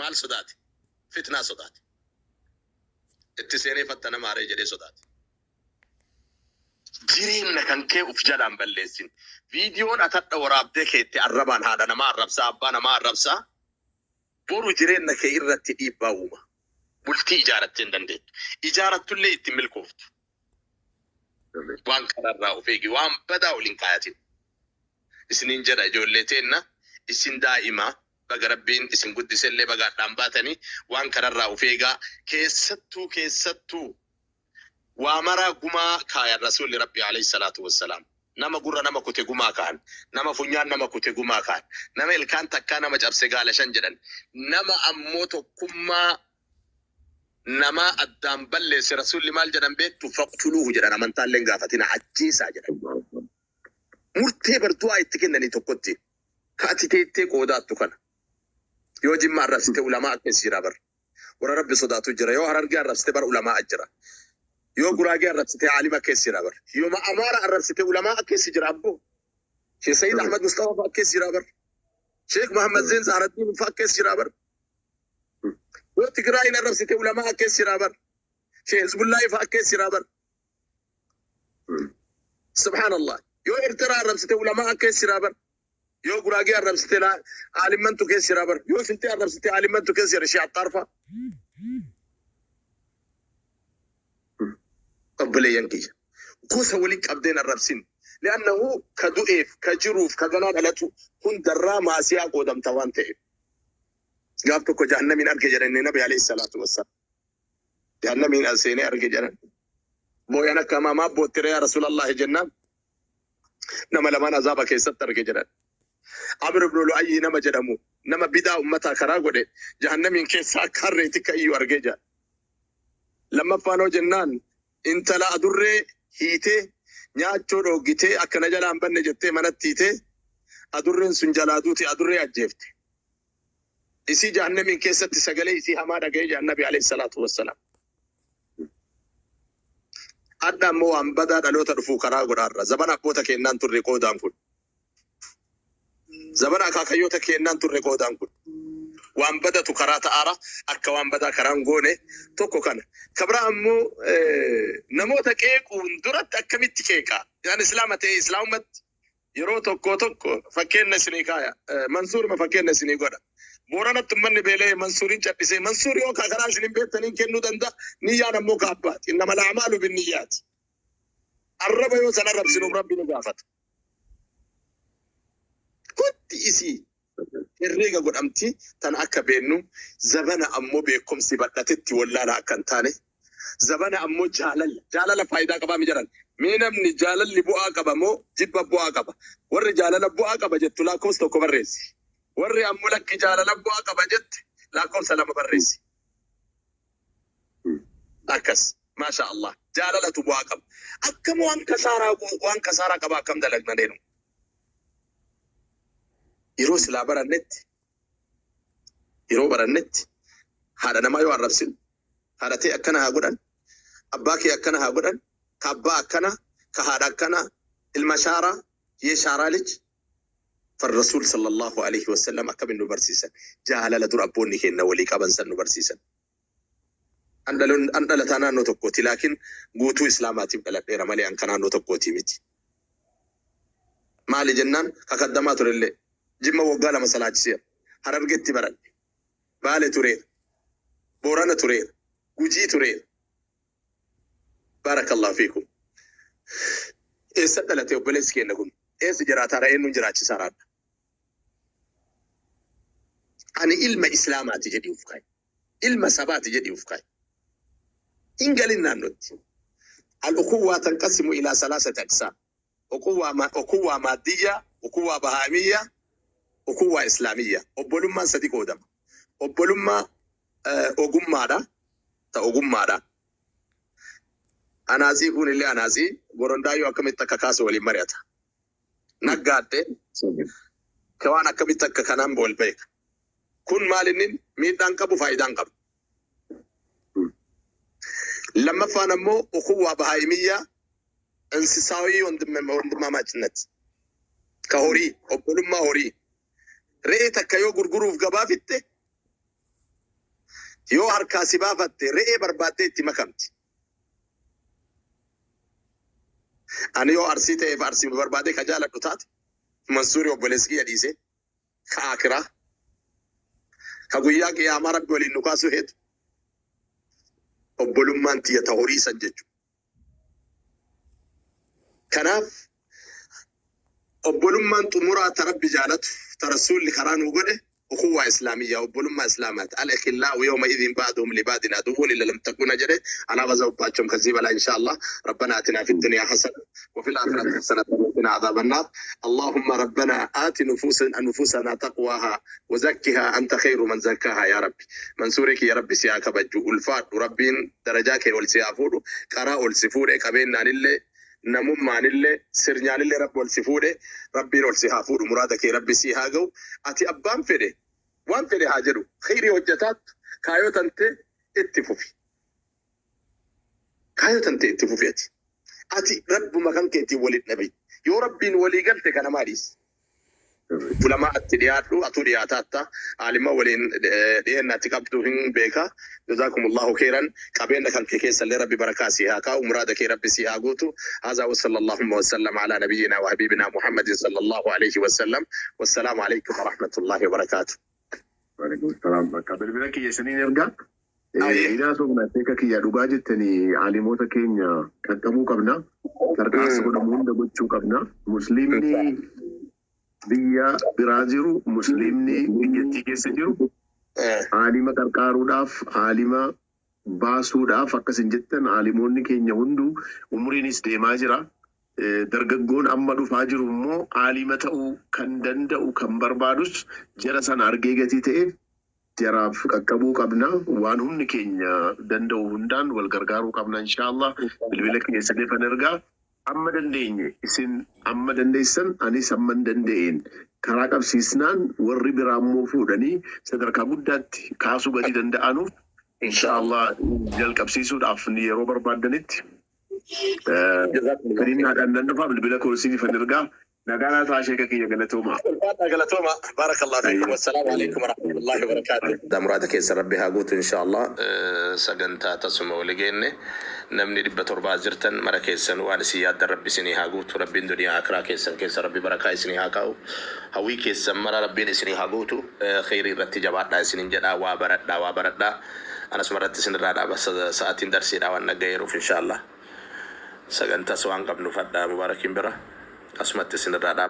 Maal sodaate? Fitnaa sodaate. Itti seenee fattanama aree jedhee sodaate. Jireenna kan kee uf jalaan balleessin. Viidiyoon atadha waraabdee keette arrabaan haadha namaa arrabsaa, abbaa namaa arrabsaa, boru jireenna kee irratti dhiibbaa uuma. Bultii ijaarattee hin dandeettu. Ijaarattullee itti hin milkooftu. Waan kanarraa of eegi. Waan badaa ol hin kaayatin. Isiniin jedha ijoollee teenna, isin daa'ima, baga Rabbiin isin guddisellee baga hadhaan baatanii, waan kanarraa of eegaa. Keessattuu keessattuu waa maraa gumaa kaayan Rasuulli Rabbii aleyhi salaatu wassalaam. Nama gurra nama kute gumaa kaayan. Nama funyaan nama kute gumaa kaayan. Nama ilkaan takkaa nama cabse gaala shan jedhan. Nama ammoo tokkummaa namaa addaan balleesse Rasuulli maal jedhan beektu? Faqtuluuhu jedhan, amantaallee hin gaafatinaa ajjeesaa jedhan. Murtee bar du'aa itti kennanii tokkotti. Ka ati teettee qoodaattu kana. Yoo Jimma arrabsite ulamaa akkeessi jira bar. Warra Rabbi sodaatu jira. Yoo Harargee arrabsite bar ulamaa'a jira. Yoo Guraagee arrabsite aalima keessa jira bar. Yooma Amaara arrabsite ulamaa'a keessa jira abboo. Sheikh Sayyid Ahmad Mustafa fa'a keessa jira bar. Sheikh Muhammad Zain Zahraddin fa'a keessa jira bar. Yoo Tigraayin arrabsite ulamaa'a keessa jira bar. Sheikh Hizbullahi fa'a keessa jira bar. Subhanallah. Yoo Ertiraa arrabsite ulamaa'a keessa jira bar. Yoo Guraagee arrabsite laa aalimmantu keessa jira bar. Yoo Silxee arrabsite aalimmantu keessa jira Sheikh Axxaar fa'a. Obboleeyyan kiyya. Gosa wali qabdeen arrabsin. Li'annahu ka du'eef, ka jiruuf, ka ganaa dhalatu hundarraa maasiyaa qoodamta waan ta'eef. Gaaf tokko jahannamiin arge jedhan nabi alayhi salaatu wassalaam. Jahannamiin al seenee arge jedhan. Booyan akka hamaa, maaf boottire yaa Rasuulallahi jennaan, nama lamaan azaaba keessatti arge jedhan. Amr ibn Lu'ayyi nama jedhamu, nama bidaa ummataa karaa godhe, jahannamiin keessa akka harreetti akka iyyu argee jedhan. Lammaffaan hoo jennaan, intala adurree hiitee nyaachoo dhooggitee akka na jalaa hin banne jettee manatti hiitee, adurreen sun jalaa duute, adurree ajjeefte. Isii jahannamiin keessatti sagalee isii hamaa dhaga'ee jedhan Nabi alayhi salaatu wassalaam. Adha ammoo waan badaa dhaloota dhufuu karaa godhaarra. Zabana abboota keennaan turre qoodaan kun. Zabana akaakayyoota keennaan turre qoodaan kun. Waan badatu karaa ta'aara, akka waan badaa karaan goone tokko kana. Ka biraa ammoo namoota qeequun duratti akkamitti qeeqa? An Islaama ta'ee Islaamumatti yeroo tokko tokko fakkeenna isinii kaaya. Mansuuruma fakkeenna isinii godha. Booranatti ummanni beela'ee Mansuuriin cadhisee, Mansuur yoo kaa karaa isin hin beektaniin kennuu danda'a, niyyaan ammoo ka abbaati. Innamal a'maalu binniyyaati. Arraba yoo san arrabsinuuf Rabbi nu gaafata. Hundi isii herreega godhamti, tana akka beennu, zabana ammoo beekkomsi badhatetti wollaala akka hin taane, zabana ammoo jaalala jaalala faayidaa qabaa mi jedhan. Mee namni jaalalli bu'aa qaba moo jibba bu'aa qaba? Warri jaalala bu'aa qaba jettu lakkoofsa tokko barreessi. Warri ammoo lakki jaalala bu'aa qaba jette lakkoofsa lama barreessi. Akkas, maasha Allah, jaalalatu bu'aa qaba. Akkam waan kasaaraa, waan kasaaraa qaba akkam dalagna deenu? Yeroo silaa barannetti, yeroo barannetti haadha namaa yoo arrabsinu, haadha tee akkana haa godhan, abbaa kee akkana haa godhan, ka abbaa akkana, ka haadha akkana, ilma shaaraa, yee shaaraa lij farrasuul sallallahu alaihi wasallam akkamiin nu barsiisan? Jaalala dur abboonni keenya walii qaban san nu barsiisan. An dhalataa naannoo tokkooti, laakiin guutuu Islaamaatiif dhaladheera malee an ka naannoo tokkootii miti. Maali jennaan, ka kaddamaa turellee Jimma waggaa 2 salaachiseera. Harargetti baradhe. Baale tureera. Boorana tureera. Gujii tureera. Baarakallahu fiikum. Eessa dhalate obboleessi keenna kun? Eessa jiraataara? Eenyuun jiraachisaaraadha? Ani ilma Islaamaati jedhii uf kaa'i. Ilma sabaati jedhii uf kaa'i. Hin galin naannotti. Al-ukuwwaa tanqasimu ilaa salaasati aqsaam. Ukuwwaa maaddiyyaa, ukuwwaa bahaa'imiyyaa, ukuwwaa Islaamiyyaa. Obbolummaan sadi qoodama. Obbolummaa ogummaadha. Ta ogummaadha. Anaatsii kuunillee anaatsii gorondaayyoo akkamitti akka kaasu waliin mari'ata. Naggaadde kewaan akkamitti akka kanaan wal beeka. Kun maal inni miidhaan qabu, faayidaan qabu. Lammaffaan ammoo ukuwwaa bahaa'imiyyaa, insisaawii wandimmaamaachnet, ka horii, obbolummaa horii. Re'ee takka yoo gurguruuf gabaa fitte, Yoo harkaa si baafatte re'ee barbaaddee itti makamti. Ani yoo Arsii ta'eef Arsii barbaadee ka jaaladhu taate, Mansuurii obboleessi kiyya dhiisee, ka aakiraa, ka guyyaa qiyaamaa Rabbi waliin nu kaasuu heetu, obbolummaan tiyya ta horii san jechuudha. Kanaaf obbolummaan xumuraa ta Rabbi jaalatu, ta Rasuulli karaa nuu godhe, ukhuwwaa islaamiyyaa, obbolummaa islaamaati. Al-ikhillaa'u yawma idhin ba'duhum li ba'din aduwwun illa al-muttaquuna jedhe. አላበዛሁባችሁም ከዚህ በላይ ኢንሻአላህ። ربنا آتنا في الدنيا حسنة وفي الآخرة حسنة وقنا عذاب النار. اللهم ربنا آت نفوسنا تقواها وزكها أنت خير من زكاها يا ربي. Mansuurii kiyya Rabbi si haa kabaju, ulfaadhu, Rabbiin darajaa kee ol si haa fuudhu, karaa ol si fuudhe, qabeenyaanillee, namummaanillee, sirnyaanillee Rabbi ol si fuudhe, Rabbiin ol si haa fuudhu, muraada kee Rabbi si haa ga'u. Ati abbaan fedhe waan fedhe haa jedhu, khayrii hojjetaattu kaayoo tante itti fufi. Kaayoo tante itti fufi ati. Ati Rabbuma kan keetiin waliin dhabi. Yoo Rabbiin walii galte kana maaliis? Ulamaa atti dhiyaadhu, atuu dhiyaataatta, aalima waliin dhiyeennatti qabdu hin beeka. جزاكم الله خيرا. Qabeenya kan kee keessallee Rabbi barakaa si haa kaa'u, muraada kee Rabbi si haa guutu. هذا وصلى اللهم وسلم على نبينا وحبيبنا محمد صلى الله عليه وسلم، والسلام عليكم ورحمة الله وبركاته. وعليكم السلام. Bakka bilbila kiyya isiniin ergaa. Aye. Hidhaa soomna seeka kiyya dhugaa jettanii aalimoota keenya qaqqabuu qabna. Gargaarsa godhamu hunda gochuu qabna. Musliimni biyya biraa jiru, musliimni biyyattii keessa jiru aalima qarqaaruudhaaf, aalima baasuudhaaf, akkasin jettan aalimoonni keenya hunduu umriinis deemaa jira. Dargaggoon amma dhufaa jiru immoo aalima ta'uu kan danda'u kan barbaadus jara sana argee gatii ta'eef jaraaf qaqqabuu qabna. Waan humni keenya danda'u hundaan wal gargaaruu qabna inshaallah. Bilbila keenya isiniifan ergaa. Amma dandeenye, isin amma dandeessan, anis amma hin danda'een karaa qabsiisnaan warri biraa immoo fuudhanii sadarkaa guddaatti kaasuu gatii danda'anuuf inshaallah jalqabsiisuudhaaf yeroo barbaaddanitti جزاكم الله خير. Fedhinnaadhaan nan dhufaa, bilbila koo isiniifan ergaa. Nagaa naa ta'a, sheeka kiyya, galatooma. Galatooma. بارك الله فيكم والسلام عليكم ورحمة الله وبركاته. Da muraada keessa Rabbi haa guutu inshaallah. Sagantaa tasuma wali geenne, namni 700 jirtan mara keessan waan isin yaaddan Rabbi isinii haa guutu. Rabbiin duniyaa akiraa keessan keessa Rabbi barakaa isinii haa kaa'u. Hawwii keessan mara Rabbiin isinii haa guutu. Kheyrii irratti jabaadhaa isinin jedhaa, waa baradhaa, waa baradhaa. Anasuma irratti isinirraa dhaaba, sa'aatiin darsiidhaa waan naggayeeruuf inshaallah. Sagantaas waan qabnu fadhaa mubaarakiin bira asumatti isinirraa dhaaba.